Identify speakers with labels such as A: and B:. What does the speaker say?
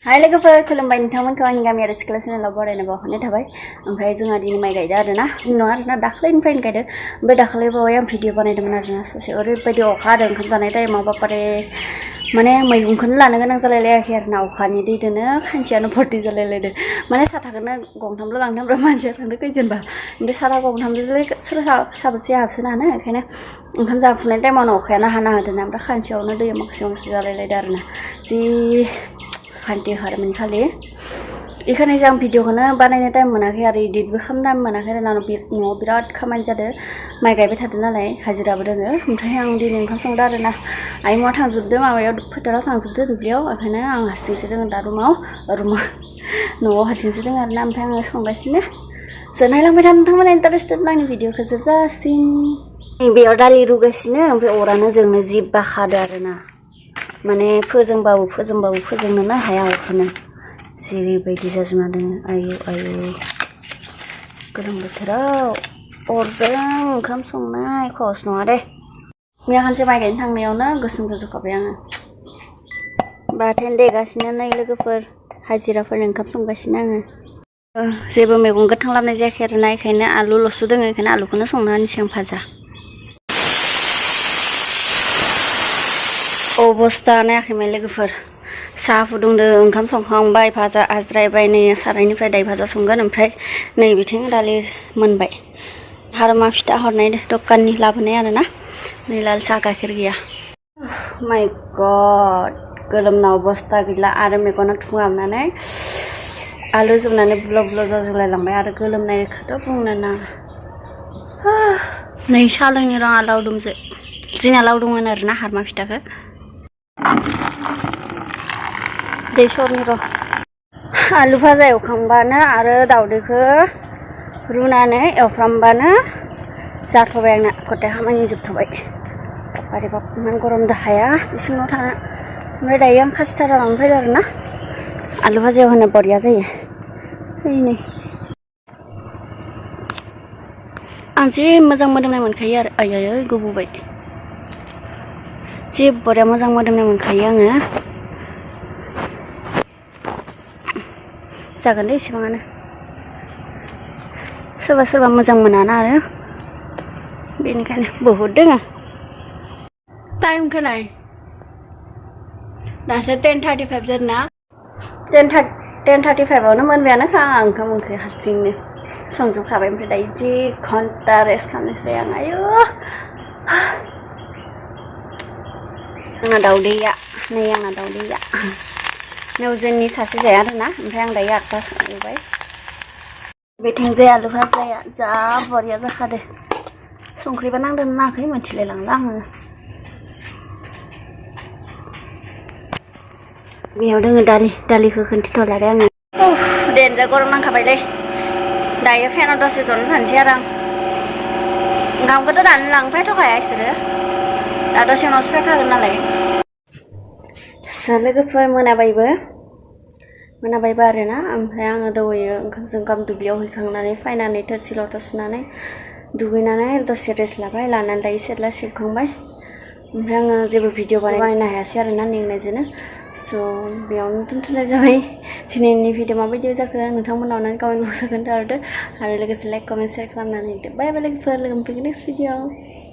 A: हाय लोगोफोर खुलुमबाय नोंथांमोनखौ आंनि गामियारि सिख्ला चेनेलाव बरायनो बावहरनाय थाबाय। ओमफ्राय जोंहा दिनै माइ गायदों आरोना नङा आरोना दाख्लैनिफ्रायनो गायदों। ओमफ्राय दाख्लै बावै आं भिडिअ बानायदोंमोन आरोना ससे ओरैबायदि अखा हादों ओंखाम जानाय टाइमाव बापारे माने मैगंखौनो लानो गोनां जालायलायाखै आरोना अखानि दैजोंनो खानसेयानो भर्ति जालायलायदों। माने साथाखौनो गंथामल' लांदों ओमफ्राय मानसिया थांदों खैजोनबा ओमफ्राय साथा गंथामजोंलाय सोर साबेसे हाबसोनो हानो ओंखायनो ओंखाम जाफुनाय टाइमावनो अखायानो हाना होदोंना ओमफ्राय खानसेयावनो दैया माखासे जालायलायदों आरोना जि खान्थि ओंखारोमोन खालि बेखायनो आं भिडिअखौनो बानायनो टाइम मोनाखै आरो इडिटबो खालामनो मोनाखै आरो न'आव बिराद खामानि जादों माइ गायबाय थादों नालाय हाजिराबो दोङो। ओमफ्राय आं दिनै ओंखाम संदों आरोना आइमआ थांजोबदों माबायाव फोथाराव थांजोबदों दुब्लियाव ओंखायनो आं हारसिंसो दोङो दा न'आव हारसिंसो दोङो आरोना ओमफ्राय आङो संगासिनो जों नायलांबाय था नोंथांमोना इन्टारेस्टेड आंनि भिडिअखौ जोबजासिम बेयाव दालि रुगासिनो ओमफ्राय अरानो जोंनो जि बाखादो आरोना माने फोजोंबाबो फोजोंनोनो हाया अरखौनो जेरैबायदि जाजोबना दोङो आयु गोलोम बोथोराव अरजों ओंखाम संनाय खहस नङा दे। मैया खनसे माइ गायनो थांनायावनो गोसोम जाजोबखाबाय आङो। बाथोन देगासिनो नै लोगोफोर हाजिराफोरनो ओंखाम संगासिनो आङो। जेबो मैगं गोथां लाबोनाय जायाखै आरोना बेखायनो आलुल'सो दोङो बेखायनो आलुखौनो संना होनोसै आं भाजा। अबस्था नायाखैमोन लोगोफोर साहा फुदुंदों ओंखाम संखांबाय भाजा आज्रायबाय नै सारायनिफ्राय दाय भाजा संगोन ओमफ्राय नै बिथिं दालि मोनबाय हारमा फिथा हरनाय दखाननि लाबोनाय आरोना नै लाल साहा गाइखेर गैया। माय गड गोलोमना अबस्था गैला आरो मेगना थुहाबनानै आलु जोबनानै बुल' जाजोबलायलांबाय आरो गोलोमनायखौथ' बुंनो नाङा। नै साहा लोंनो रोङा लावदुमजो जोंना लावदुममोन आरोना हारमा फिथाखौ दै सरनि र' आलु भाजा एवखांबानो आरो दावदैखौ रुनानै एवफ्रामबानो जाथ'बाय आंना गथाय खामानि जोबथ'बाय। बारे बाप इमान गरम हाया इसिङाव थानो ओमफ्राय दायो आं खासिथारा लांनो फैदों आरोना आलु भाजायाव होनो बरिया जायो। नै आं जि मोजां मोदोमनाय मोनखायो आरो आयै गुबुबाय जि बरिया मोजां मोदोमनाय मोनखायो आङो। जागोन दे एसेबाङानो सोरबा मोजां मोनाना आरो बेनिखायनो बहुद दोङो। टाइमखौ नाय दासो 10:35 जादों ना 10:35आवनो मोनबायानोखा आं ओंखाम ओंख्रि हारसिंनो संजोबखाबाय ओमफ्राय दायो जि घन्टा रेस्ट खालामनोसै आं आयु आंना दावदैया नै आंना दावदैया नौजोननि सासे जाया आरोना ओमफ्राय आं दायो 8टा संबाय बेथिंजाय आलु भाजाया जा बरिया जाखादो संख्रिबा नांदोंना नाङाखै मिथिलाय लांला आङो। बेयाव दोङो दालिखौ खोन्थिथ'ला दे आङो देनजार गरम नांखाबायलै दायो फेनाव दसे ज'नो थानोसै आरो आं ओंखामखौथ' दानो लांफायथ'खाया इसोरो दा दसे उनावसो फैखागोन नालाय। लोगोफोर मोनाबायबो आरोना ओमफ्राय आङो दौहैयो ओंखाम दुब्लियाव हैखांनानै फैनानै थोरसि लथा सुनानै दुगैनानै दसे रेस्ट लानानै दायो सेथ्ला सिबखांबाय ओमफ्राय आङो जेबो भिडिअ बानायनो हायासै आरोना मेंनायजोंनो स' बेयावनो दोनथ'नाय जाबाय। दिनैनि भिडिअ माबायदि जाखो नोंथांमोनावनो कमेन्ट बक्सआव खोन्थाहरदो आरो लोगोसे लाइक कमेन्ट शेयार खालामनानै होदो। बाय बाय लोगोफोर लोगो मोनफिनगोन नेक्स्ट भिडिअ।